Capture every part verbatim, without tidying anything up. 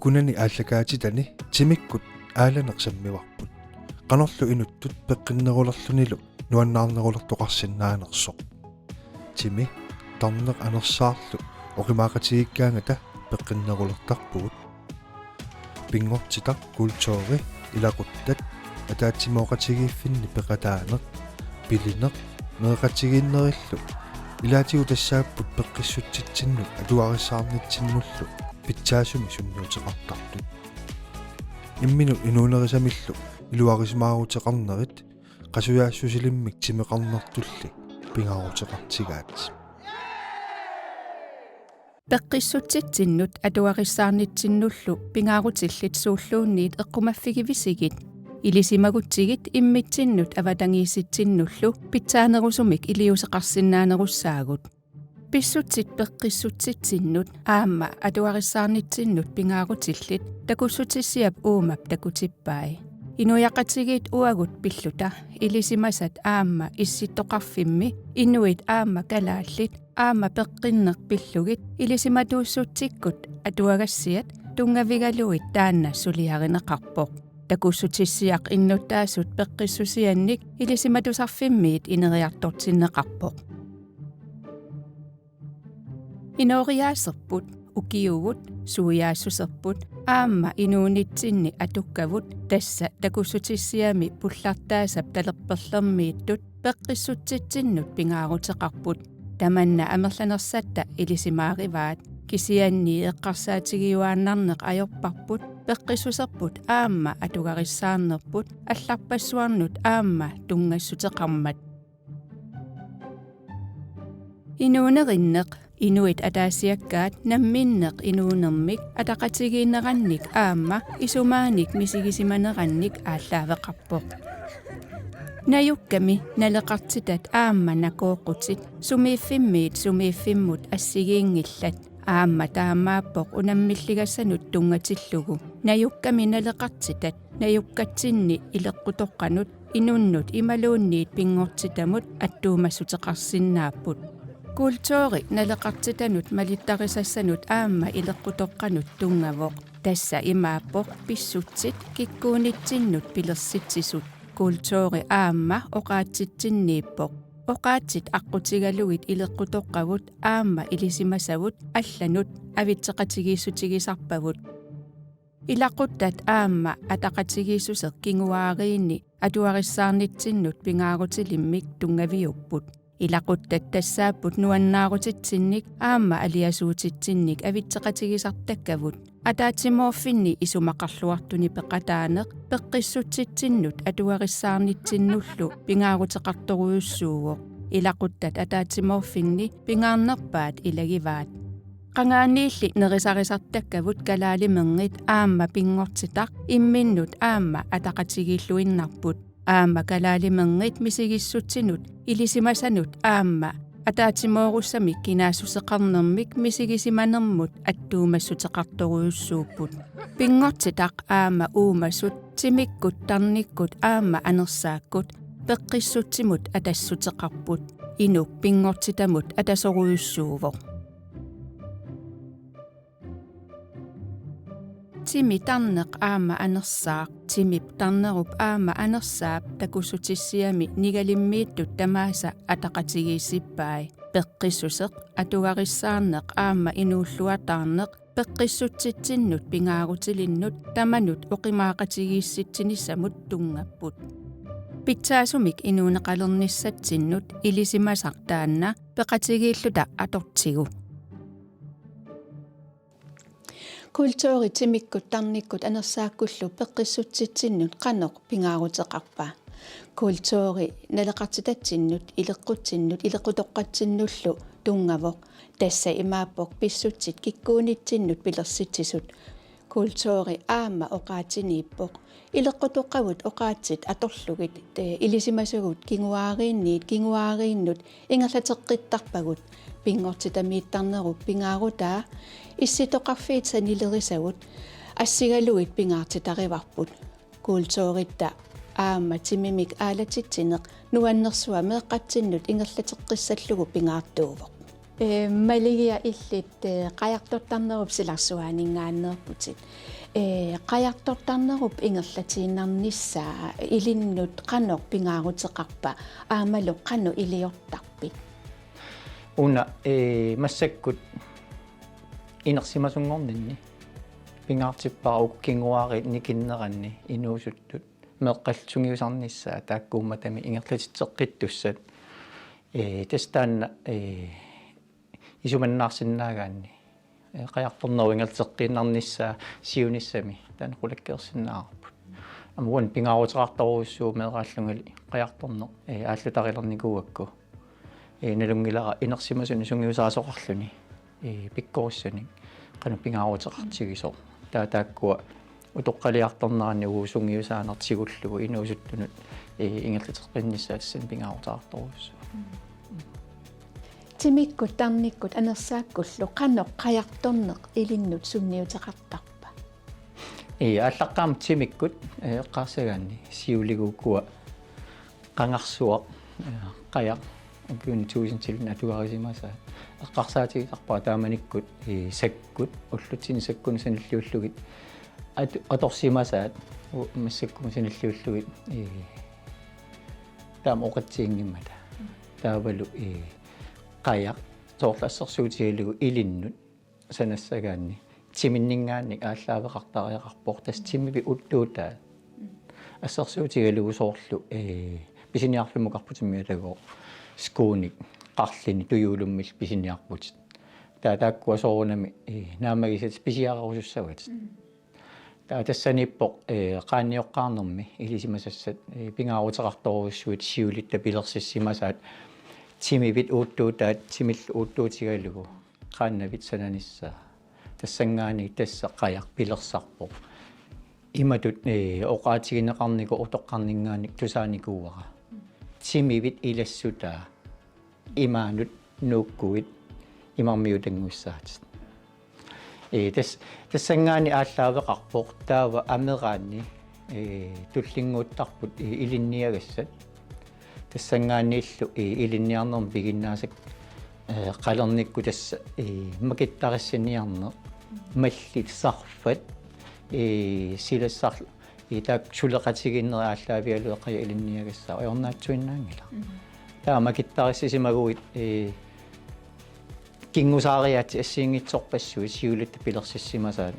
Kunani aallakaatitani timikkut aalaneq sammivarput, qanorlu inuttut peqqinnerulerlunilu nuannaarnerulertoqarsinnaanersoq. Timi tarneq anersaarlu oqimaaqatigiikkaangata peqqinnerulertarpugut. Pinngortitaq, kulturi, ilaquttat, ataatsimooqatigiiffinni peqataaneq, pilineq, nereqatigiinnerillu ilaatigut tassaapput peqqissutsitsinnut atugarissaarnitsinnullu pitsaasumik sunniuteqartartut. Imminut inuunerisamillu iluarisimaaruteqarnerit qasujaassusilimmik timeqarnertulli pingaaruteqartigaat. Peqqissutsitsinnut atugarissaarnitsinnullu pingaarutillit suulluunniit eqqumaffigivisigit, ilisimagutsigit immitsinnut avatangiisitsinnullu pitsaanerusumik iliuuseqarsinnaanerussaagut. Pissutsit peqqissutsitsinnut aamma atugarissaarnitsinnut pingaarutillit takussutissiap uumap takutippai. Inuiaqatigiit uagut pilluta ilisimasat aamma issittoqarfimmi inuit aamma kalaallit aamma peqqinneq pillugit ilisimatuussutsikkut atuagassiat tunngavigalugit taanna suliarineqarpoq. Takussutissiaq innuttaasut peqqissusiannik ilisimatusarfimmiit ineriartortinneqarpoq. Inooriaaserput, ukiuvut, suiaassuserput aamma inuunitsinni atukkavut, tassa takussutissiami pullartaasap talerperlermiittut peqqissutsitsinnut pingaaruteqarput. Tamanna amerlanersatta ilisimaarivaat, kisianni eqqarsaatigiuaannarneq ajorparput peqqissuserput aamma atugarissaarnerput allarpassuarnut aamma tunngassuteqarmat. Inuunerinneq, inuit ataasiakkaat namminneq inuunermik ataqatigiinnerannik aamma isumaanik misigisimanerannik aallaaveqarpoq. Najukkami naleqartitat aamma nakooqqutit sumiiffimmiit sumiiffimmut assigiinngillat, aamma taamaappoq unammilligassanut tunngatillugu. Najukkami naleqartitat najukkatsinni ileqqutoqqanut inunnut imaluunniit pinngortitamut attuumassuteqarsinnaapput. Kulturi naleqartitanut malittarisassanut aamma ileqqutoqqanut tunngavoq. Tassa imaappoq pissutsit kikkuunitsinnut pilersitsisut. Kulturi aamma oqaatsitsinniippoq. Oqaatsit aqqutigalugit ileqqutoqqavut aamma ilisimasavut allanut avitseqatigiissutigisarpavut. Ilaquttat aamma ataqatigiissuseq kinguaariinni atugarissaarnitsinnut pingaarutilimmik tunngaviupput. Ilaquttat tassaapput nuannaarutitsinnik aamma aliasuutitsinnik avitseqatigisartakkavut. Ataatsimoorfinni isumaqarluartuni peqataaneq peqqissutsitsinnut atugarissaarnitsinnullu pingaaruteqartorujussuuvoq. Ilaquttat ataatsimoorfinni pingaarnerpaat ilagivaat. Qangaaniilli nerisarisartakkavut kalaalimerngit aamma pinngortitaq imminnut aamma ataqatigiilluinnarput. Aamma kalaalimerngit misigissutsinut ilisimasanut aamma ataatsimoorussamik kinaassuseqarnermik misigisimanermut attuumassuteqartorujussuupput. Pinngortitaq aamma uumasut timikkut tarnikkut aamma anersaakkut peqqissutsimut atassuteqarput. Inuk pinngortitamut atasorujussuuvoq. Timi tarneq aamma anersaaq. Timip tarnerup aamma anersaap takussutissiami nigalimmiittut tamaasa ataqatigiissippai. Peqqissuseq, atugarissaarneq aamma inuulluataarneq peqqissutsitsinnut pingaarutilinnut tamanut oqimaaqatigiissitsinissamut tunngapput. Pitsaasumik inuuneqalernissatsinnut ilisimasaq taanna peqatigiilluta atortigu. Kulturi timikkut tarnikkut anersaakkullu peqqissutsitsinnut qanoq pingaaruteqarpa? Kulturi naleqartitatsinnut, ileqqutsinnut, ileqqutoqqatsinnullu tunngavoq. Tassa imaappoq pissutsit kikkuunitsinnut pilersitsisut. Kulturi aamma oqaatsiniippoq. Ileqqutoqqavut oqaatsit atorlugit, eh, ilisimasugut kinguaariinniit kinguaariinnut ingerlateqqittarpagut. Pinngortitamiittarnerup pingaarutaa issittoqarfiit sanilerisagut assigalugit pingaartitarivarput. Kulturitta aamma timimik aalatitsineq nuannersua meeqqatsinnut ingerlateqqissallugu pingaartuuvoq. Ee, Maligiaq, illit, ee, qajartortarnerup silarsuaaninngaanneerputit. Ee, qajartortarnerup ingerlatiinnarnissaa ilinnut qanoq pingaaruteqarpa aammalu qanoq iliortarpit? Una, ee, massakkut inersimasunngorninni pingaartippara uku kinguaariit nikinneranni inuusuttut meeqqallu sungiusarnissaat taakkuummatami ingerlatitseqqittussat. Ee, tassa taanna, ee, isumannaarsinnaagaanni, ee, qajartornerup ingerlateqqiinnarnissaa siunissami taanna qulakkeersinnaavarput. Aamma uani pingaaruteqartorujussuuvoq meeraallungali qajartorneq, ee, aalluttarilernikuugakku. Ee, nalunngilara inersimasunik sungiusaasoqarluni, ee, pikkorissanik qanoq pingaaruteqartigisoq. Taava taakkua utoqqaliartorneranni uagut sungiusaaneq tigullugu inuusuttunut, ee, ingerlateqqinnissaa tassani pingaaruteqartorujussuuvoq. Timikkut tarnikkut anersaakkullu qanoq qajartorneq ilinnut sunniuteqartarpa? Ee, aallaqqaammut timikkut, ee, eqqaassagaanni siuliguukua qangarsuaq, ee, qajaq, ukiuni tuusintilinni atugarisimasaat. Eqqarsaatigisarpara taamanikkut, ee, sakkut, ullutsinni sakkunik sanilliullugit atu-, atorsimasaat, u-, massakkumut sanilliullugit, ee, taama oqatsiinngimmata. Taavalu, ee, qajaq, soorlu assersuutigalugu ilinnut sanassagaanni timinninngaanniit aallaaveqartariaqarpoq, tassa timivit uuttuutaat. Assersuutigalugu soorlu, ee, pisiniarfimmukarputimmi atagooq skuunik qarlinik tujuulummillu pisiniarputit. Taava taakkua soorunami, ee, naammagisatit pisiarerusussavatit. Taava tassaniippoq, ee, qaannioqqaarnermi ilisimasassat, ee, pingaaruteqartorujussuit siulitta pilersissimasaat timivit uuttuutaat timillu uuttuutigalugu qaannavit sananissaa. Tassanngaanniit tassa qajaq pilersarpoq. Imatut, ee, oqaatigineqarnikoq utoqqarninngaanniit tusaanikuuara. Timivit ilassutaa imaanut nuukkuit imarmiutanngussaatit. Ee, tas-, tassanngaanniit aallaaveqarpoq taava ameraanni, ee, tullinnguuttarput, ee, ilinniagassat. Tassanngaanniillu, ee, ilinniarnermi piginnaasakka, ee, qalernikkut tassa, ee, makittarissiniarneq, mallit, sarfat, ee, silassarlu, ee, taakku suleqatigiinnerit aallaavigalugu qajaq ilinniagassaaq, ajornaatsuinnaanngilaq. Mm. Taava makittarissisimaguit, ee, kingusaariaatsit assigiinngitsorpassuit siulitta pilersissimasaat.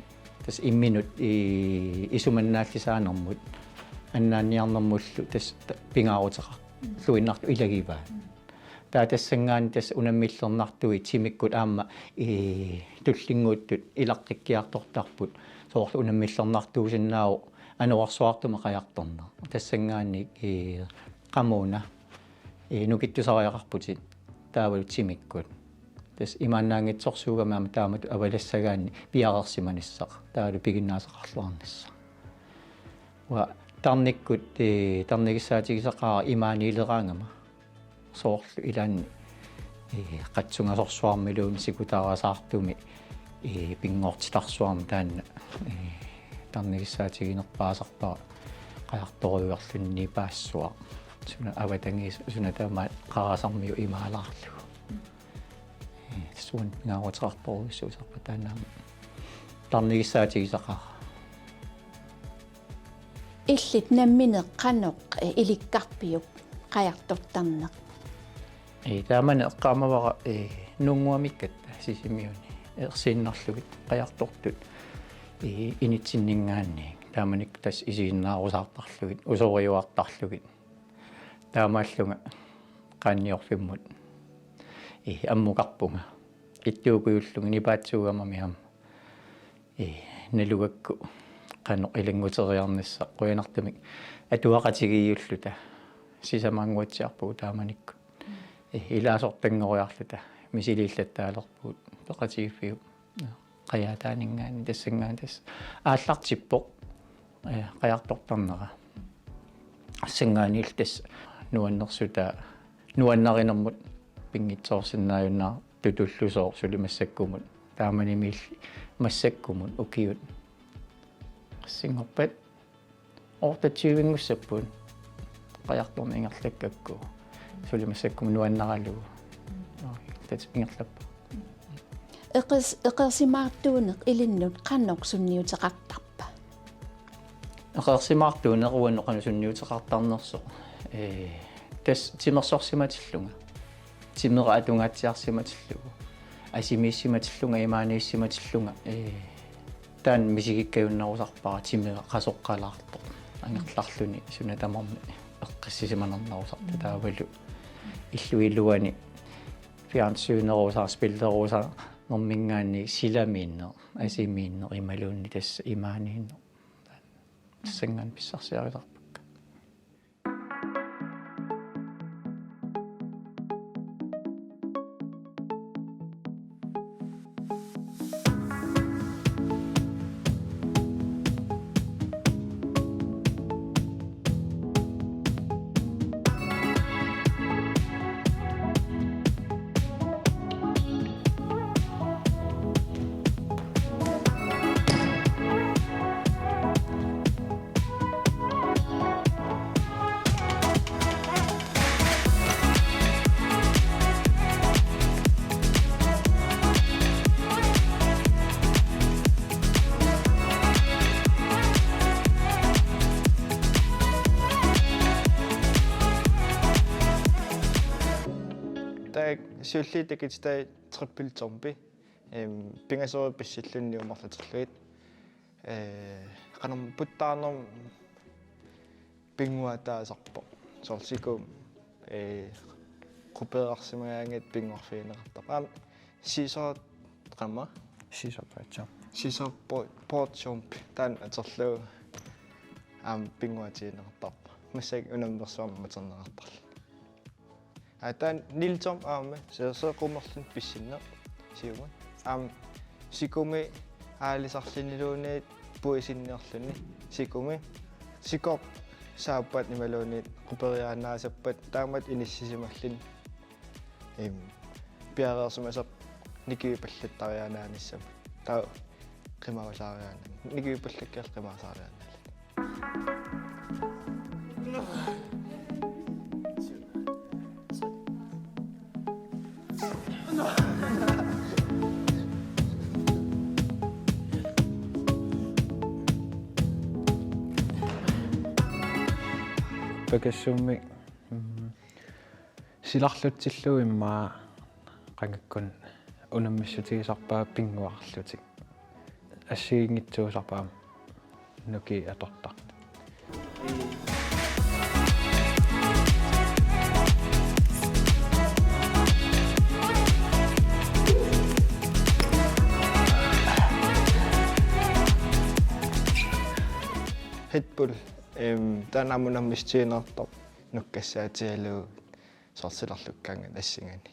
Tassa imminut, ee, isumannaallisaanermut annaanniarnermullu tassa ta-, pingaaruteqarluinnartut ilagivaat. Taava tassanngaanniit tassa unammillernartuit timikkut aamma, ee, tullinnguuttut ilaqqikkiartortarput. Soorlu unammillernartuusinnaavoq anorersuartumik qajartorneq. Tassanngaanniit, ee, qamuuna, ee, nukittusariaqarputit taavalu timikkut. Tassa imaannaanngitsorsuugami aamma taamatut avalassagaanni piareersimanissaq. Taavalu piginnaasaqarluarnissaq. Uanga tarnikkut, ee, tarnigissaatigisaqaara imaaniileraangama. Soorlu ilaanni, ee, qatsungasorsuarmiluunniit sikutarasaartumik, ee, pinngortitarsuarmik taanna, ee, tarnigissaatiginerpaasarpara qajartorujuarluni nipaassuaq. Suna avatangiisoq, suna tamaat qarasarmiu imaalaarlugu. Ee, tassa uani pingaaruteqartorujussuusarput taanna aamma tarnigissaatigisaqaara. Illit nammineq qanoq, ee, ilikkarpiuk qajartortarneq? Ee, taamani eqqaamavara, ee, nuunnguamikkatta Sisimiuni ersiinnarlugit qajartortut, ee, initsinninngaanniit. Taamanikkut tassa isiginnaarusaartarlugit, usoriuartarlugit. Taamaallunga qaanniorfimmut, ee, ammukarpunga. Ittuukujullunga nipaatsuugamami aamma. Ee, nalugakku qanoq ilannguteriarnissaq, qujanartumik atuaqatigiiulluta sisamaannguatsiarpugut taamanikkut. Ee, ilaasortanngoriarluta misiliillattaalerpugut peqatigiiffiup qajaataaninngaanniit, tassanngaanniit tassa aallartippoq, ee, qajartortarnera. Tassanngaanniillu tassa nuannersutaa, nuannarinermut pinngitsoorsinnaajunnaartutullusooq suli massakkumut. Taamanimiilli massakkumut ukiut qassinngorpat, otteogtyvenngussapput qajartorneq ingerlakkakku. Suli massakkumut nuannaralugu. Tat ingerlappoq. Eqers-, eqeersimaartuuneq ilinnut qanoq sunniuteqartarpa? Eqeersimaartuuneq uannut qanoq sunniuteqartarnersoq. Ee, tassa timersorsimatillunga. Timera atungaatsiarsimatillugu. Asimiissimatillunga, imaaniissimatillunga. Ee, taanna misigikkajunnerusarpara timera qasoqqalaartoq. Angerlarluni suna tamarmi eqqissisimanernerusartoq taavalu illup iluani fjernsynerusaar spillerusaarnermiingaanniit silamiinneq, asimiinneq imaluunniit tassa imaaniinneq. Tassanngaanniit pissarsiarisarpakka. Taava siulliit takutitai triple jumpi. Em, pingasoriit pissilluni niuerluterlugit. Ee, qanormi puttaarnermi pinnguaataasarpoq. Soorlu sikuumik, ee, qupeerarsimagaangat pinnguarfigineqartarpoq. Aamma scissor qama. Scissor board jump. Scissor board, board jump. Taanna atorlugu aamma pinnguaatigineqartarpoq. Massakkut unammersuarmik atorneqartarluni. Aa, taanna niltom aamma, se-, seeqqumerluni pissinneq, siumut. Aamma, sikumi aalisarluniluunniit puisinniarluni, sikumi, sikoq saappat imaluunniit quperiaannaasappat, taamatut inissisimalluni, em, piareersimasarpoq nikiuppallattariaannaanissamut. Taava qimaasariaannaalluni. Nikiuppallakkaallu qimaasariaannaalluni. Pakassummik, mm, silarlutsillugu immaqa qangakkut unammissutigisarpaat pinnguarlutik. Assigiinngitsuusarpaat nukii atortartut. Headpull, em, taanna aamma unammissutigineqartarpoq nukkassaatigalugu soorlu silarlukkaangat assinganik.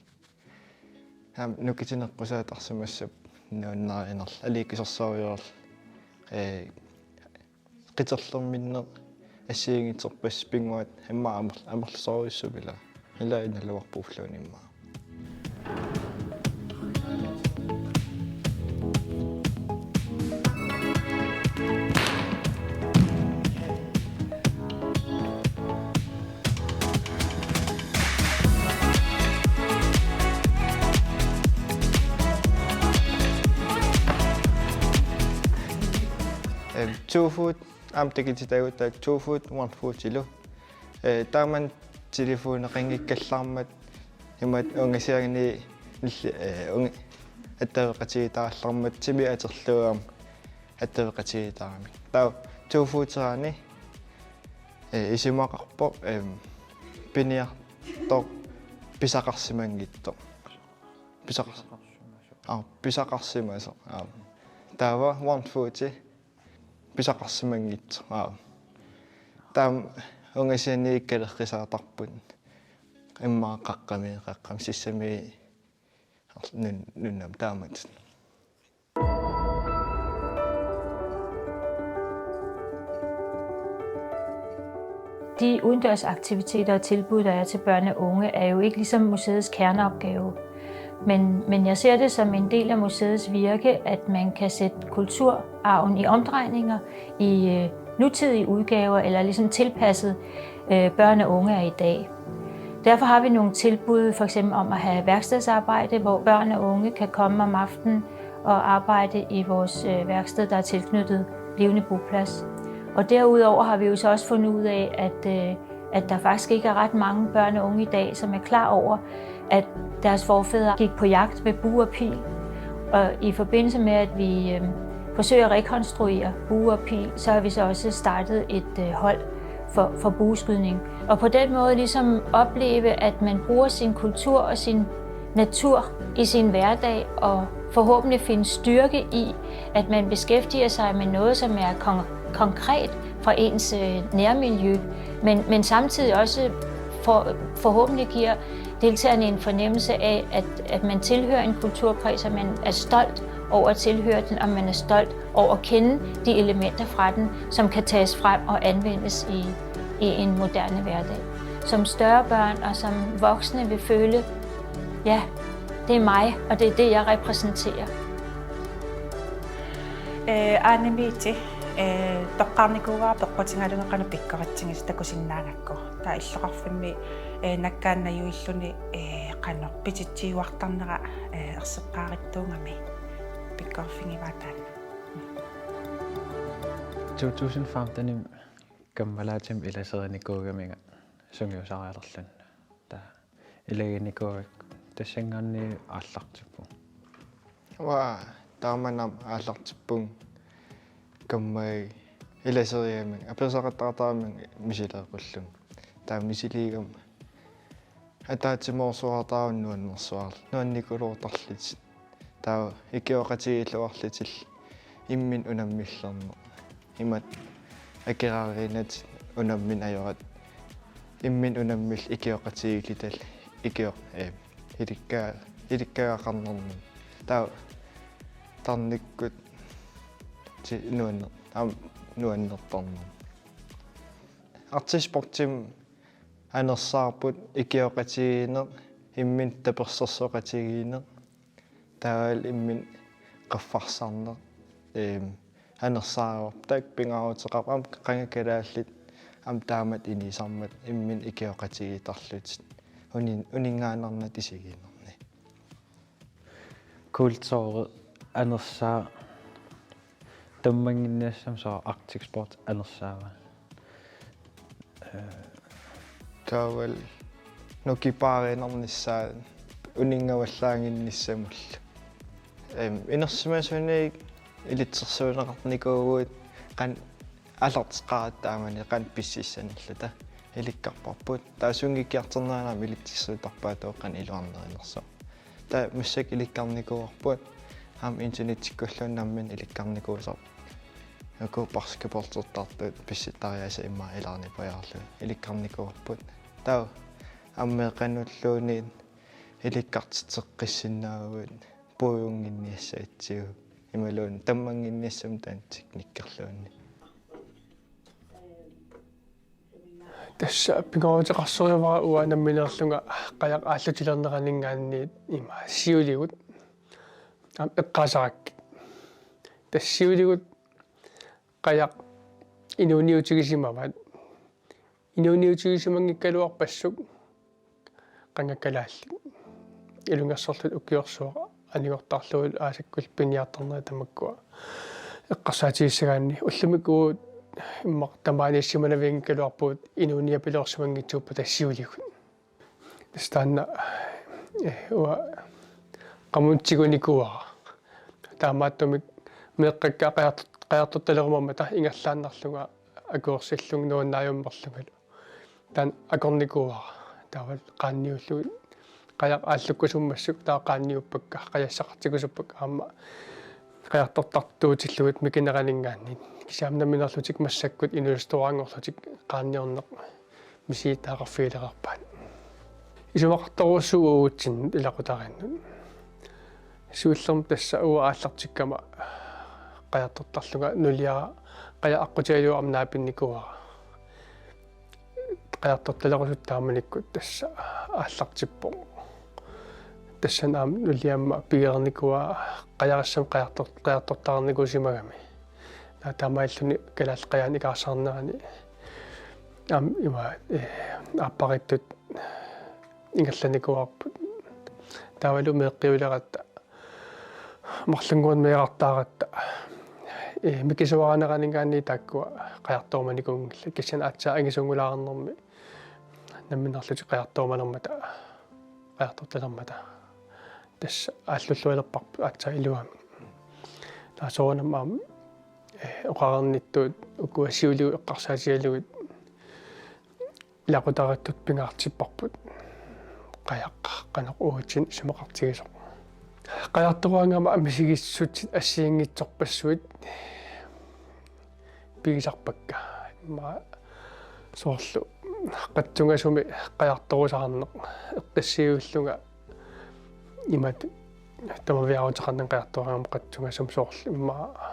Aamma nukittuneqqusaataarsimassapput nuannarinerlu, aliikkusersorujussuarlu, ee, qiterlerminneq assigiinngitsorpassuit pinnguaat immaqa amer-, amerlasoorujussuupput ila. Ila naluarput ulluunniit immaqa. Em, two foot, aamma takutitaagut taakku two foot, one foot-ilu. Ee, taamani telefoneqanngikkallarmat imaattoq ungasianik nilli-, ee, unga-, attaveqatigiittarallarmat timip atorlugu aamma attaveqatigiittaramik. Taava two foot-erani, ee, isumaqarpoq, em, piniartoq pisaqarsimanngitsoq. Pisaqars-, aa, pisaqarsimasoq. Aa. Taava one foot-i pisaqarsimanngitsoq. Aa. Taava ungasianik ikkalerrisaartarput. Immaqa qaqqami, qaqqami sissami nun-, nunnam taamatut. De udendørs aktiviteter og tilbud, der er til børn og unge, er jo ikke ligesom museets kerneopgave. Men, men jeg ser det som en del af museets virke, at man kan sætte kulturarven i omdrejninger i øh, nutidige udgaver, eller ligesom tilpasset øh, børn og unge af i dag. Derfor har vi nogle tilbud, for eksempel om at have værkstedsarbejde, hvor børn og unge kan komme om aftenen og arbejde i vores øh, værksted, der er tilknyttet blivende boplads. Og derudover har vi jo så også fundet ud af, at, øh, at der faktisk ikke er ret mange børn og unge i dag, som er klar over, at deres forfædre gik på jagt med bue og pil. Og i forbindelse med, at vi øh, forsøger at rekonstruere bue og pil, så har vi så også startet et øh, hold for, for bueskydning. Og på den måde ligesom opleve, at man bruger sin kultur og sin natur i sin hverdag, og forhåbentlig finde styrke i, at man beskæftiger sig med noget, som er kon- konkret fra ens øh, nærmiljø, men, men samtidig også for, forhåbentlig giver deltagerne en fornemmelse af, at, at man tilhører en kulturkreds, og man er stolt over at tilhøre den, og man er stolt over at kende de elementer fra den, som kan tages frem og anvendes i, i en moderne hverdag. Som større børn og som voksne vil føle, ja, det er mig, og det er det, jeg repræsenterer. Ee, Aanemiiti, ee, toqqarnikuuara peqqutigalugu qanoq pikkoritsigisi takusinnaagakku. Taava illoqarfimmi, ee, nakkaannajuilluni, ee, qanoq pititsiuartarnera, ee, erseqqaarittuugami pikkoriffigivaat taanna. To tusind femtenimi kammalaatima ilaserinikuugaminga sungiusarialerlunga. Taava ilaginikuuakka tassanngaanniit aallartippunga. Uanga taamani aallartippunga kammaga ilaserigamik aperisaqattaartaramik misileeqqullunga. Taava misiliigama ataatsimoorsuartaarunga nuannersuarlu. Nuannikuloortarlutik. Taava ikioqatigiilluarlutillu imminut unammillerneq. Imatut akerariinnatik unammineq ajoratik. Imminut unammillu ikioqatigiillutillu ikioq, ee, ilikka-, ilikkagaqarnermik. Taava tarnikkut ti-, nuanner-, aamma nuannertarnermik. Arctic Sportimi anersaarput ikioqatigiinneq, imminut tapersersoqatigiinneq, taavalu imminut qaffarsarneq, eem, anersaaruarput, taakku pingaaruteqarput, aamma qanga kalaallit aamma taamatut inisarmata imminut ikioqatigiittarlutik unin-, uninngaannarnatik isigiinnarni. Kulturi anersaaq tammannginniassammat soorlu Arctic Sport anersaava. Ee, taavalu nukipaariinnarnissaa uninngavallaannginnissamullu. Eem, inersimasunik ilitsersuunneqarnikuuvugut qanoq aallarteqqaaratta taamani qanoq pississanerluta ilikkarparput. Taava sunngikkiartornerani aamma ilitsersuuttarpaatigut qanoq iluarnerinersoq. Taava massakkut ilikkarnikuuarput, aamma internettikkulluunniit nammineq ilikkarnikuusarput. Uku basketballertartut pissittariaaseq immaqa ilaarnipajaarlugit ilikkarnikuuarput. Taava aamma meeqqanulluunniit ilikkartitseqqissinnaavugut puigunnginniassagatsigu imaluunniit tammannginniassammat taanna teknikkerluunniit. Tassa pingaaruteqarsorivara uanga nammineerlunga qajaq aallutilerneraninngaanniit ima siuligut. Aamma eqqaasarakkit. Tassa siuligut qajaq inuuniutigisimavat. Inuuniutigisimanngikkaluarpassuk qanga kalaallit. Ilungersorlutik ukiorsuaq anigortarlugit aasakkullu piniartarnerit tamakkua eqqarsaatigissagaanni ullumikkut immaqa tamaaniissimanavianngikkaluarpugut inuuniapiloorsimanngitsuuppata siuligut. Tassa taanna, ee, uanga qamuntigunikuuara. Taamaattumik meeqqakka qajartor-, qajartortalerumammata ingerlaannarlunga akuersillunga nuannaajummerlungalu. Taanna akornikuuara. Taavalu qaanniullugit qajaq aallukkusummassuk taava qaanniuppakka, qajassaqartikusuppakka aamma qajartortartuutillugit mikineraninngaanniit. Kisianni nammineerlutik massakkut inuusuttuaranngorlutik qaanniorneq misigittagaqarfigilereerpaat. Isumaqartorujussuuvoq uagutsinnut ilaqutariinnut. Siullermik tassa uanga aallartikkama qajartortarlunga nuliara qajaq aqqutigalugu aamma naapinnikuuara. Qajartortalerusuttoq taamanikkut tassa aallartippoq. Tassani aamma nuliama pigereernikuuara qajarissamik qajartor-, qajartortareernikuusimagami. Taava taamaalilluni Kalaallit Qajaanik ikaarsaarnerani aamma ima, ee, aappariittut ingerlanikuuarput. Taavalu meeqqiuleratta marlunnguaq meerartaaratta, ee, mikisuaraaneraningaanniit taakkua qajartorumanikuunngillat, kisianni aatsaat angisuunngulaarnermi nammineerlutik qajartorumanermata, qajartortalermata. Tassa aallullualerparput aatsaat iluamik. Taava soorunami aamma, ee, oqarnittut ukua siulivut eqqarsaatigalugit ilaqutariittut pingaartipparput. Qajaq qanoq uatsinnut isumaqartigisoq. Qajartorugaangama misigissutit assigiinngitsorpassuit pigisarpakka. Immaqa soorlu qatsungasumi qajartorusaarneq eqqissiivillunga imatut tamaviaaruteqarninga qajartorugaangama qatsungasumi soorlu immaqa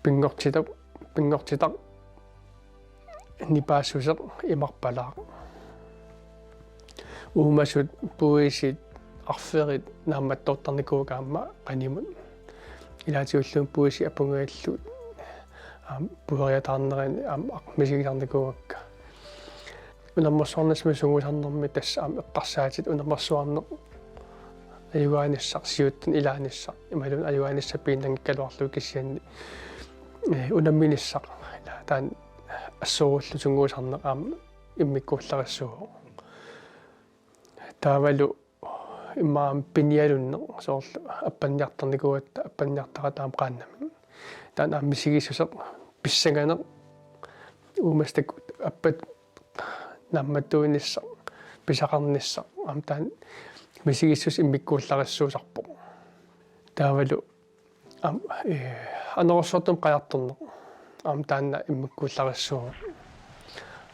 pinngortitaq, pinngortitaq nipaassuseq imarpalaaq. Uumasut, puisit, arferit naammattoortarnikuuakka aamma qanimut. Ilaatigulluunniit puisit apunngajallutik aamma pueriataarnerani aamma misigisarnikuuakka. Unammersuarnissamut sungiusarnermi tassa aamma eqqarsaatit unammersuarneq ajugaanissaq, siuttunik ilaanissaq, imaluunniit ajugaanissaq piinnanngikkaluarlugu kisianni, ee, unamminissaq. Ila taanna assorullu sungiusarneq aamma immikkuullarissuuvoq. Taavalu immaqa aamma pinialunneq soorlu appanniartarnikuugatta, appanniartaratta aamma qaannamik. Taanna aamma misigissuseq, pissanganeq, uumasut taakku appat naammattuinissaq, pisaqarnissaq, aamma taanna misigissuseq immikkuullarissuusarpoq. Taavalu aamma, ee, anorersuartumik qajartorneq. Aamma taanna immikkuullarissuuvoq.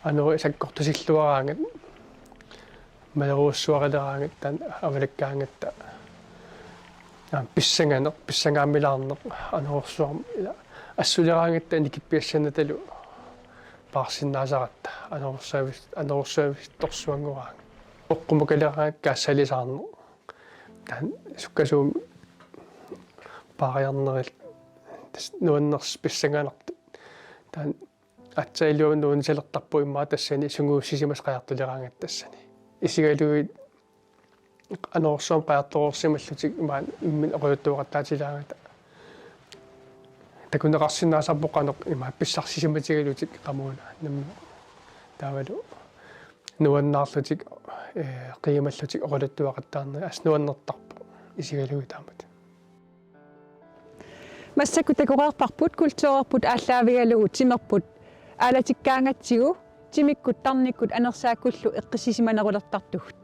Anorit sakkortusilluaraangat, malerujussuarileraangat, taanna avalakkaangatta. Aamma pissanganeq, pissangaammilaarneq, anorersuarmik ila assuleraangatta nikippiassannatalu paarsinnaasaratta, anorersuavis-, anorersuavissorsuanngoraangat. Oqqumakaleraangat kaassalisaarneq. Taanna sukkasuumik paariarnerit tassa nuannersoq pissanganartut. Taanna aatsaat iluamik nuannisalertarpoq immaqa tassani sungiussisimasut qajartuleraangatta tassani. Isigalugit anorersuarmik qajartoreersimallutik imaluunniit imminnut oqaluttuaqattaatilaangata. Takuneqarsinnaasarpoq qanoq imaluunniit pissarsissimatigalutik qamuuna nammineq. Taavalu nuannaarlutik, ee, qiimallutik oqaluttuaqattaarneq assut nuannertarpoq isigalugit taamatut. Massakkut takoreerparput kulturerput aallaavigalugu timerput aalatikkaangatsigu timikkut tarnikkut anersaakkullu eqqissisimanerulertartugut.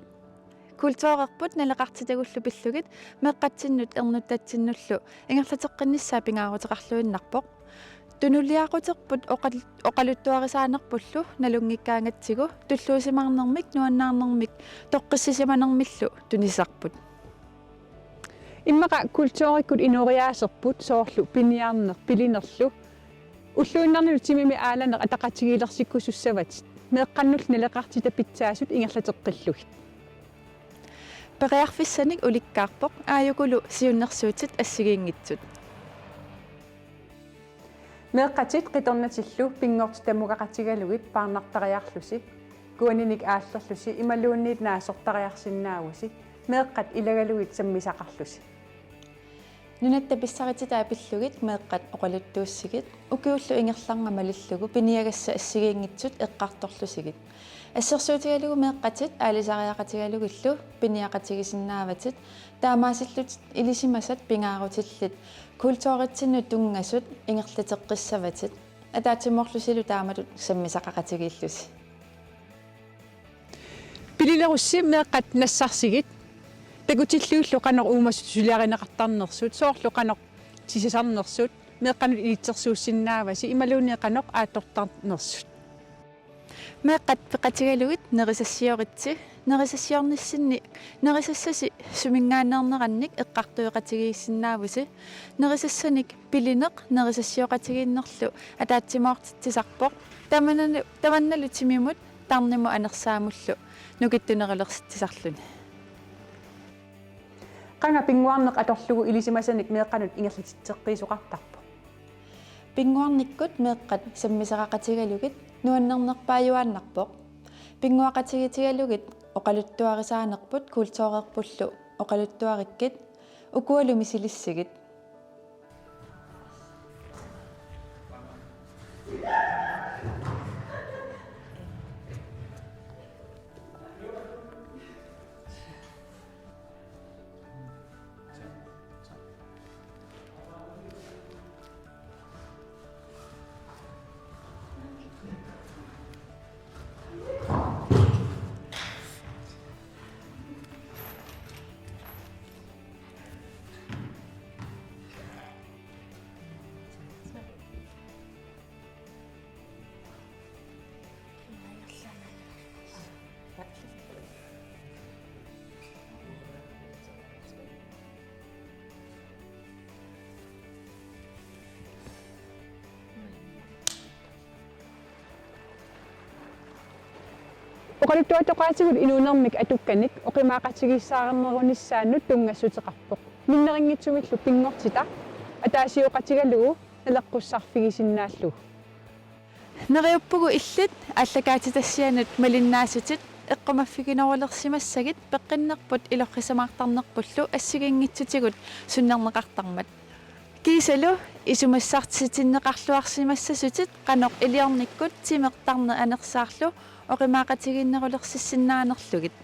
Kulturerput naleqartitagullu pillugit meeqqatsinnut ernuttatsinnullu ingerlateqqinnissaa pingaaruteqarluinnarpoq. Tunuliaquterput oqal-, oqaluttuarisaanerpullu nalunngikkaangatsigu tulluusimaarnermik nuannaarnermik toqqissisimanermillu tunisarput. Immaqa kulturikkut inooriaaserput soorlu piniarneq pilinerlu ulluinnarnilu timimi aalaneq ataqatigiilersikkusussavatit meeqqannullu naleqartitat pitsaasut ingerlateqqillugit. Periarfissanik ulikkaarpoq aajukulu siunnersuutit assigiinngitsut. Meeqqatit qitornatillu pinngortitaq tammugaqatigalugit paarnartariarlusi, kuaninik aallerlusi imaluunniit naasortariarsinnaavusi, meeqqat ilagalugit sammisaqarlusi. Nunatta pissarititaa pillugit meeqqat oqaluttuussigit, ukiullu ingerlaannaq malillugu piniagassat assigiinngitsut eqqartorlusigit. Assersuutigalugu meeqqatit aalisariaqatigalugillu piniaqatigisinnaavatit, taamaasillutit ilisimasat pingaarutillit kulturitsinnut tunngasut ingerlateqqissavatit, ataatsimoorlusilu taamatut sammisaqaqatigiillusi. Pililerussi meeqqat nassarsigit, takutillugillu qanoq uumasut suliarineqartarnersut, soorlu qanoq tisisarnersut, meeqqanut ilitsersuussinnaavasi imaluunniit qanoq aattortarnersut. Meeqqat peqatigalugit nerisassioritsi, nerisassiornissinni nerisassasi suminngaanneernerannik eqqartueqatigiissinnaavusi, nerisassanik pilineq nerisassioqatigiinnerlu ataatsimoortitsisarpoq, tamannalu, tamannalu timimut tarnimut anersaamullu nukittunerulersitsisarluni. Qanga pinnguarneq atorlugu ilisimasanik meeqqanut ingerlatitseqqiisoqartarpoq? Pinnguarnikkut meeqqat sammisaqaqatigalugit nuannernerpaajuaannarpoq. Pinnguaqatigitigalugit Oqaluttuarisaanerput kulturerpullu oqaluttuarikkit, ukualu misilissigit. Oqaluttuatoqaatigut inuunermik atukkanik oqimaaqatigiissaarnerunissaannut tunngassuteqarpoq. Minnerunngitsumillu pinngortitaq ataasioqatigalugu naleqqussarfigisinnaallugu. Neriuppugut illit aallakaatitassianut malinnaasutit eqqumaffiginerulersimassagit peqqinnerput ilorrisimaartarnerpullu assigiinngitsutigut sunnerneqartarmat. Kiisalu isumassartitinneqarluarsimassasutit qanoq iliornikkut timeq tarneq anersaarlu oqimaaqatigiinnerulersissinnaanerlugit.